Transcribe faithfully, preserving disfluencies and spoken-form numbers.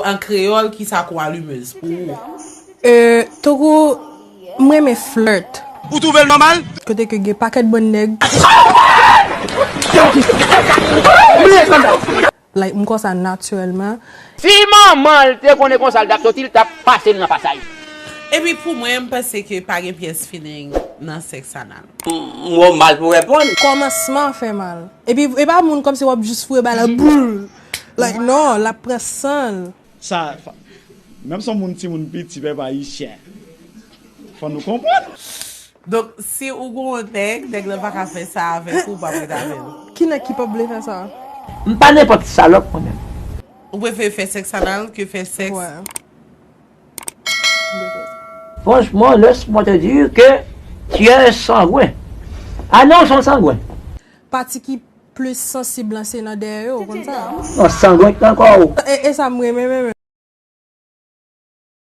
An kreyòl, kisa k yon alimez pou ou? Euh, Togo, m renmen flirt. Ou twouve l nòmal? Kote ke gen pakèt bann nèg. Like, m konsa natirèlman. Si manman l te konnen konsa l t ap soti, l t ap pase l nan pasaj. Epi pou mwen, m panse ke pa gen pyès feeling nan sèks anal. M wè w mal pou reponn. Kòmansman an fè mal. Epi e pa moun kòmsi w ap jis foure bay la boul. Like, non, l ap pran san l. Sa, menm si yon moun timoun piti, pèp ayisyen, fò nou konprann. Donk, si ou gon nèg, nèg lan pa ka fè sa avèk ou, ou p ap ret avè l. Ki nèg ki p ap vle fè sa? M pa nenpòt salòp mwen menm. Ou prefere fè sèks anal ke fè sèks? Wè. Franchement, laisse-moi te dire que tu es un sangwen. Ah non, son sangwen. Pati ki plis sansib lan se nan dèyè yo, ou konn sa? Non, sangwen ki nan kò w. E, e sa m renmen, renmen.